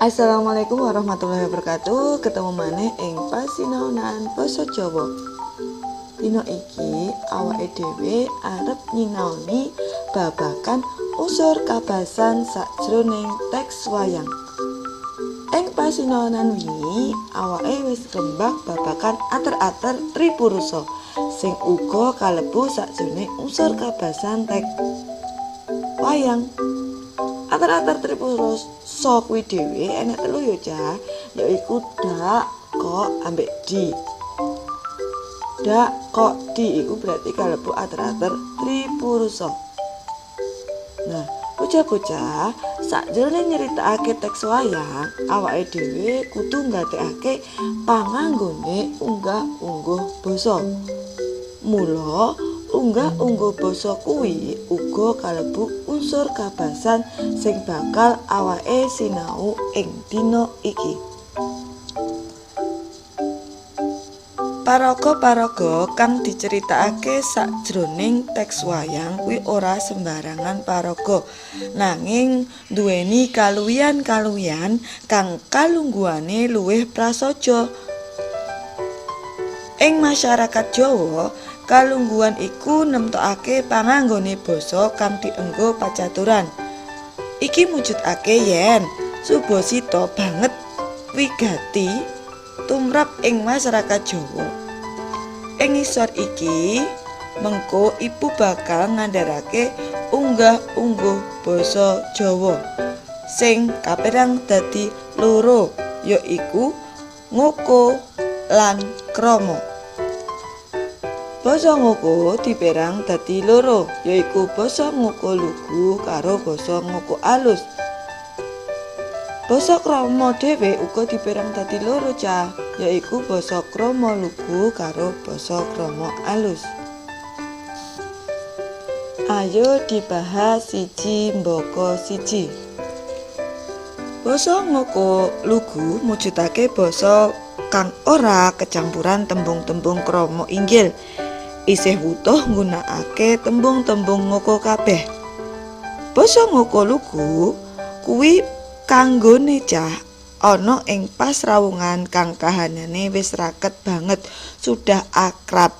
Assalamualaikum warahmatullahi wabarakatuh. Ketemu maneh ing pasinaonan basa Jawa. Dina iki awake dhewe arep nyinaoni babagan unsur kabasan sakjroning teks wayang. Ing pasinaonan wingi awake wis rembag babagan ater-ater tripurusa sing uga kalebu sakjroning unsur kabasan teks wayang. Ater-ater tripurusa kuwi dhewe enek telu ya cah, yaiku dak, kok, ambek di. Dak, kok, di iku berarti kalebu ater-ater tripurusa. Nah, bocah-bocah, sakjroning nyeritakake teks wayang, awake dhewe kudu nggatekake panganggone unggah-ungguh basa. Mula unggah-ungguh basa kuwi uga kalebu unsur kabasan sing bakal awake sinau ing dina iki. Paraga-paraga kang diceritakake sakjroning teks wayang kuwi ora sembarangan paraga, nanging duweni kaluwihan-kaluwihan kang kalungguhane luwih prasaja. Ing masyarakat Jawa, kalungguhan iku nemtokake panganggone basa kang dienggo pacaturan. Iki mujudake yen subasita banget wigati tumrap ing masyarakat Jawa. Ing ngisor iki mengko ibu bakal ngandharake unggah-ungguh basa Jawa sing kaperang dadi loro, yaiku ngoko lan krama. Basa ngoko diperang dadi loro, yaiku basa ngoko lugu karo basa ngoko alus. Basa krama dhewe uga diperang dadi loro cah, yaiku basa krama lugu karo basa krama alus. Ayo dibahas siji mbaka siji. Basa ngoko lugu mujudake basa kang ora kecampuran tembung-tembung krama inggil. Isih wutuh nggunakake tembung-tembung ngoko kabeh. Basa ngoko lugu kuwi kanggone cah ana ing pasrawungan kang kahanane wis raket banget, sudah akrab.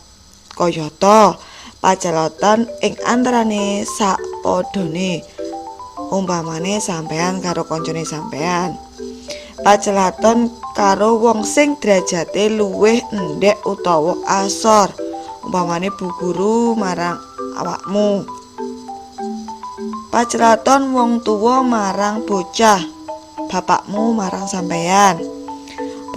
Kayata pacelotan ing antarane sakpadane. Umpamane sampean karo kancane sampean. Pacelaton karo wong sing derajate luwih endhek utawa asor. Umpamane bu guru marang awakmu. Pacelaton wong tuwa marang bocah, bapakmu marang sampeyan.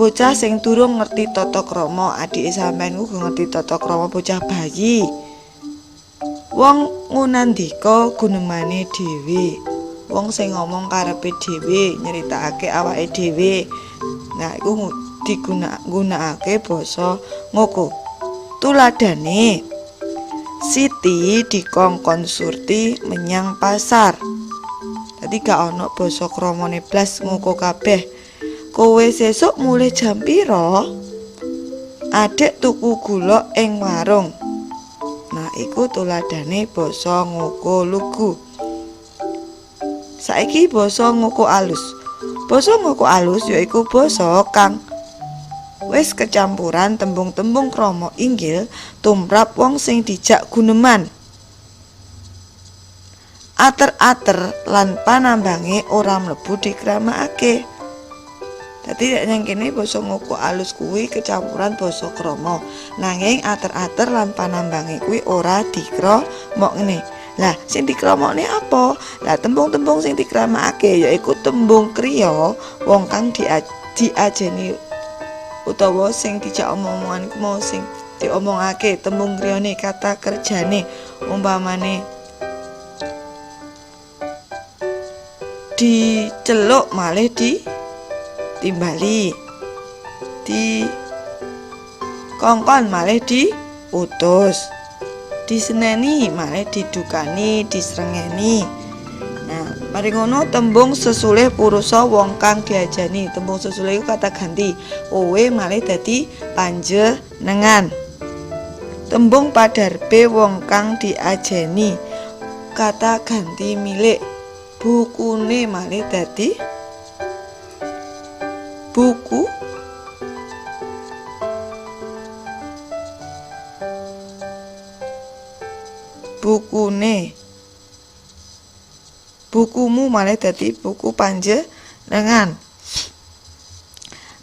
Bocah sing durung ngerti tata krama, adike sampeyan uga ngerti tata krama bocah bayi. Wong ngunandika gunemane dhewe. Wong sing ngomong karepe dhewe, nyeritakake awake dhewe. Nah, iku digunakake basa ngoko. Tuladhane, Siti dikongkon Surti menyang pasar. Dadi gak ana basa kramane blas, ngoko kabeh. Kowe sesuk mulih jam pira? Adek tuku gula ing warung. Nah, iku tuladhane basa ngoko lugu. Saiki basa ngoko alus. Basa ngoko alus yaiku basa kang wis kecampuran tembung-tembung krama inggil tumrap wong sing dijak guneman. Ater-ater lan panambange ora mlebu dikramakake. Dadi nek nang kene basa ngoko alus kuwi kecampuran basa krama, nanging ater-ater lan panambange kuwi ora dikramokne. Lah, sing dikramokne apa? Lah, tembung-tembung sing dikramakake yaiku tembung kriya wong kang diajeni utawa sing dijak omong-omongan iku mau sing diomongake, tembung kriyane, kata kerjane. Umpamane diceluk malih ditimbali, dikongkon malih diutus, diseneni malih didukani, disrengeni. Nah, mari ngono tembung sesulih purusa wong kang diajani. Tembung sesulih iku kata ganti. Kowe malih dadi panjenengan. Tembung padarbe wong kang diajeni, kata ganti milik. Bukune malih dadi Bukune. Bukumu malih dadi buku panjenengan.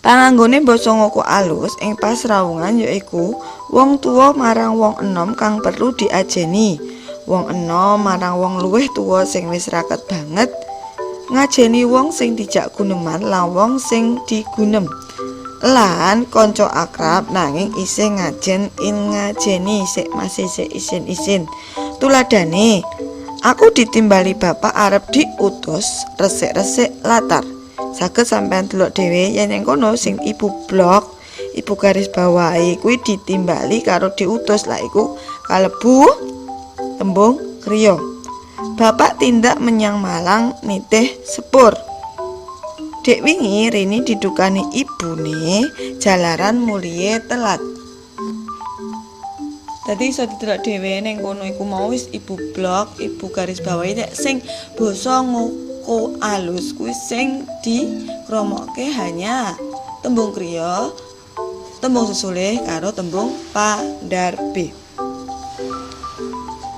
Panganggone basa ngoko alus ing pasrawungan yaiku wong tuwa marang wong enom kang perlu diajeni. Wong enom marang wong luwih tuwa sing wis raket banget, ngajeni wong sing dijak guneman lan wong sing digunem. Lan kanca akrab nanging isih ngajen in ngajeni sik masih sik isin-isin. Tuladhane, aku ditimbali bapak arep diutus resik-resik latar. Saged sampean delok dhewe yen ing kono sing ibu blok, ibu garis bawahi kuwi ditimbali karo diutus, lah iku kalebu tembung kriya. Bapak tindak menyang Malang nitih sepur. Dek wingi Rini didukani ibune jalaran mulihe telat. Dadi iso didelok dhewe ning kono iku mau wis ibu blok, ibu garis bawahi nek sing basa ngoko alus kuwi sing dikromokke hanya tembung kriya, tembung sesulih karo tembung pandarbe.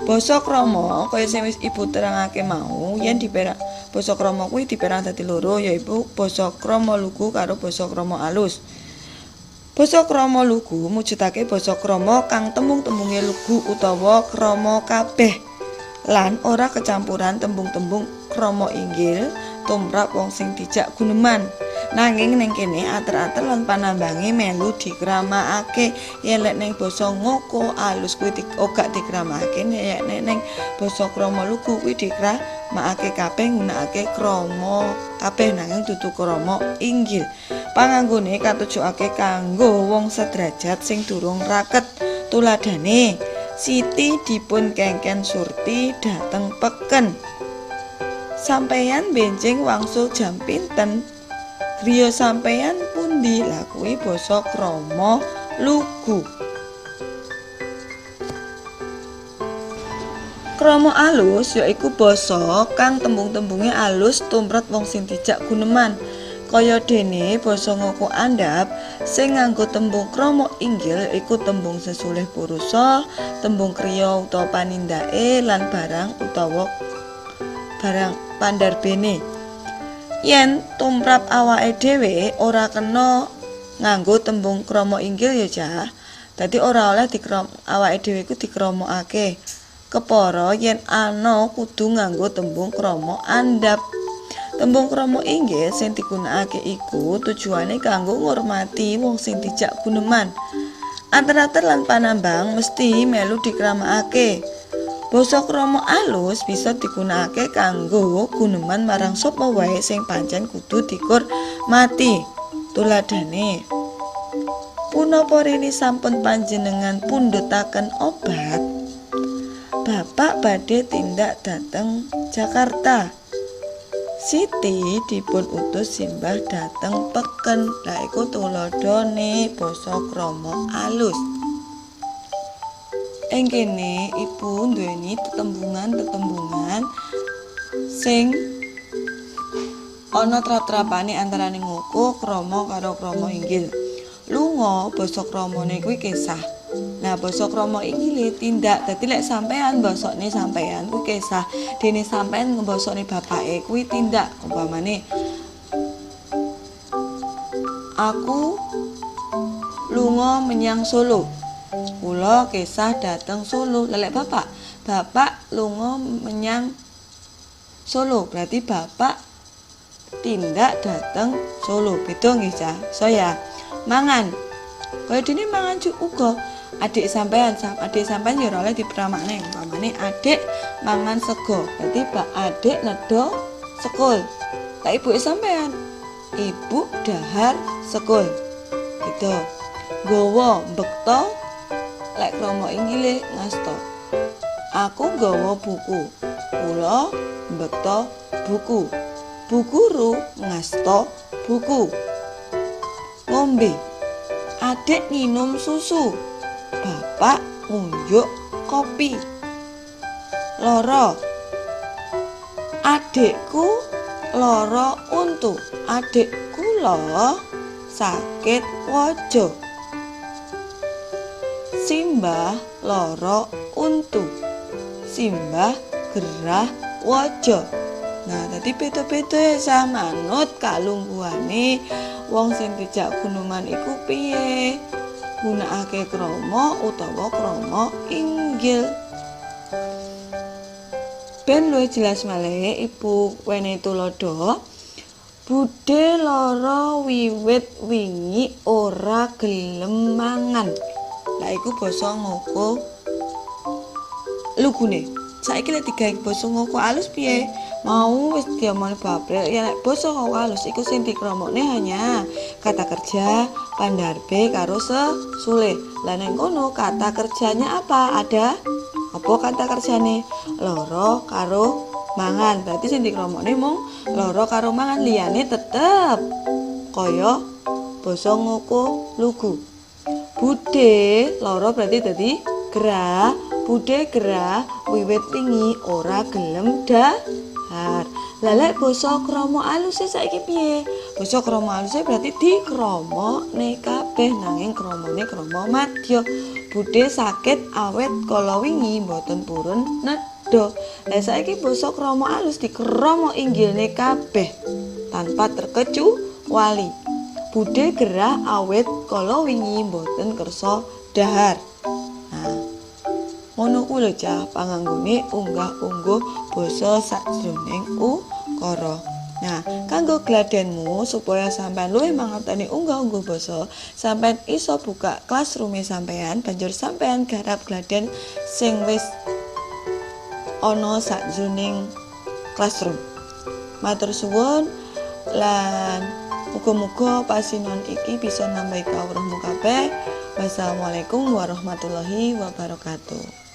Basa krama kaya sing wis ibu terangake mau, yen diperang basa krama kuwi diperang dadi loro, yaiku basa krama lugu karo basa krama alus. Basa krama lugu mujudake basa krama kang tembung-tembunge lugu utawa krama kabeh lan ora kecampuran tembung-tembung krama inggil tumrap wong sing dijak guneman. Nanging ning kene ater-ater lan panambange melu dikramakake. Yen lek ning basa ngoko alus kuwi ora dikramakake, nek ning basa krama lugu kuwi dikramakake kabeh nggunakake krama kabeh nanging dudu krama inggil. Panganggone katujokake kanggo wong sederajat sing durung raket. Tuladhane, Siti dipun kengken Surti dhateng peken. Sampeyan benjing wangsul jam pinten? Griya sampeyan pundi? Lah kuwi basa krama lugu. Krama alus yaiku basa kang tembung-tembunge alus tumrap wong sing dijak guneman. Kaya dene basa ngoko andhap sing nganggo tembung krama inggil yaiku tembung sesulih purusa, tembung kriya utawa panindake lan barang utawa barang pandarbene. Yen tumrap awake dhewe ora kena nganggo tembung krama inggil ya, Cah. Dadi ora oleh awake dhewe iku dikromokake. Kepara yen ana kudu nganggo tembung krama andhap. Tembung krama inggil sing digunakake iku tujuane kanggo ngurmati wong sing dijak guneman. Ater-ater lan panambang mesti melu dikramakake. Basa krama alus bisa digunakake kanggo guneman marang sapa wae sing pancen kudu dikurmati. Tuladhane, punapa rini sampun panjenengan pundhutaken obat? Bapak badhe tindak dhateng Jakarta. Siti dipun utus simbah dhateng peken. Lah iku tuladhane basa krama alus. Ing kene ibu nduweni tetembungan-tetembungan sing ana trap-trapane antarane ngoko krama karo krama inggil. Lunga basa kramane kuwi kesah. Nah, basa krama inggile tindak. Dadi lek sampean mbasokne sampean kuwi kesah, dene sampean ngbasokne bapake kuwi tindak. Umpamane aku lunga menyang Solo. Kula kesah dhateng Solo. Lelek bapak, bapak lunga menyang Solo, berarti bapak tindak dhateng Solo. Beda nggih, Cah? So ya, mangan. Kaya dene mangan uga. Adik sampean, adik sampean ya ora oleh dipramakne. Umpamane adik mangan sego, berarti bak adik nedha sekul. Lah ibuke sampean, ibu dahar sekul. Gitu. Nggawa mbekta lek krama inggile ngasta. Aku nggawa buku. Kula mbekta buku. Bu guru ngasta buku. Ngombe. Adik minum susu. Bapak ngunjuk kopi. Loro. Adikku loro untu. Adik kula sakit waja. Simbah loro untu. simbah gerah waja. Nah, dadi beda-beda ya manut kalungguhane wong sing dijak guneman iku piye? Gunakake krama utawa krama inggil. Ben luwih jelas malih ibu wenehi tuladha. Budhe lara wiwit wingi ora gelem mangan. Lah iku basa ngoko lugune. Saiki lek digawe basa ngoko alus piye? Mau wis diomongin Bapak, ya lek basa ngoko alus iku sing dikromokne hanya kata kerja, pandarbe karo sesule. Lah neng kono kata kerjanya apa? Ada apa kata kerjane? Loro karo mangan. Berarti sing dikromokne mung loro karo mangan, liyane tetep kaya basa ngoko lugu. Budhe loro berarti dadi gerah, budhe gerah wiwit wingi ora gelem dahar. Lah lek basa krama aluse saiki piye? Basa krama aluse berarti dikromokne kabeh nanging kramane krama madya. Budhe sakit awet kala wingi mboten purun nedha. Lah saiki basa krama alus dikrama inggilne kabeh tanpa terkecuali. Budhe gerah awet kala wingi mboten kersa dahar. Nah, ngono kuwi lho cah panganggone unggah-ungguh basa sakjroning ukara. Nah, kanggo gladenmu supaya sampean luwih mangerteni unggah-ungguh basa, sampean iso buka classroom sampean, banjur sampean garap gladen sing wis ana sakjroning classroom. Matur suwun lan muga-muga pasinon iki bisa nambahi kawruhmu kabeh. Wassalamualaikum warahmatullahi wabarakatuh.